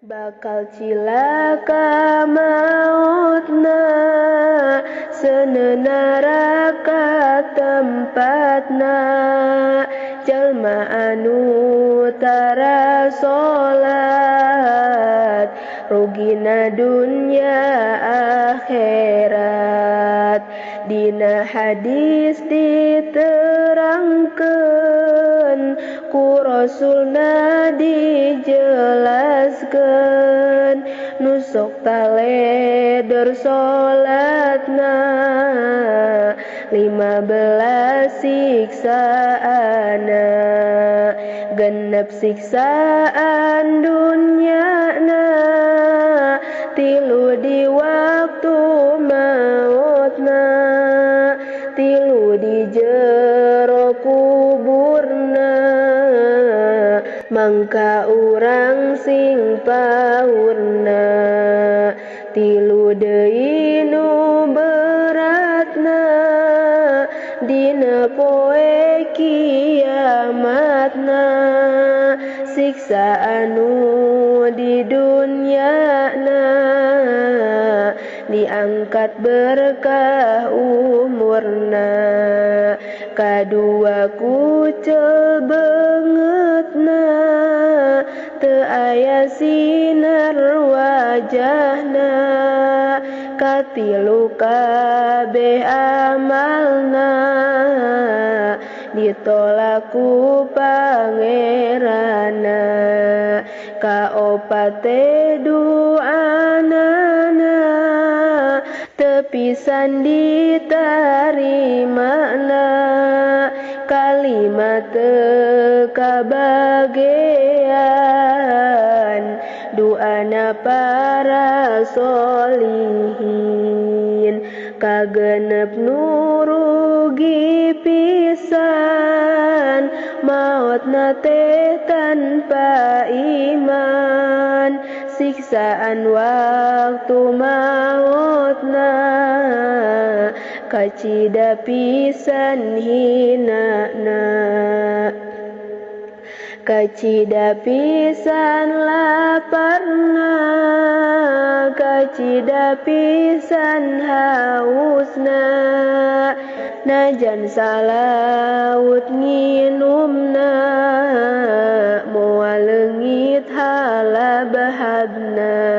Bakal cilaka mautna, seuneu neraka tempatna. Jalma anu tara salat, rugina dunya akhirat. Dina hadis diterangkeun, ku Rasulna dijelaskeun. Nu sok taleder salatna, 15 siksaana. Genep siksaan dunyana, 3 di waktu mautna, 3 di jero kuburna. Mangka urang sing paurna, 3 deui nu beratna, dina poe kiamatna. Siksa anu di dunyana, diangkat berkah umurna. Kadua kucel beungeutna, teu aya sinar wajahna. Katilu kabeh amalna, ditolak ku pangeranna. Kaopat teh duanana, teu pisan ditarimana. Kalima teu kabagean, duana para solihin. Kagenep nu rugi pisan, maotna teh tanpa iman. Siksaan waktu maotna, kacida pisan hinana. Kacida pisan laparna, kacida pisan hausna. Najan salaut nginumna, moal leungit halabahabna.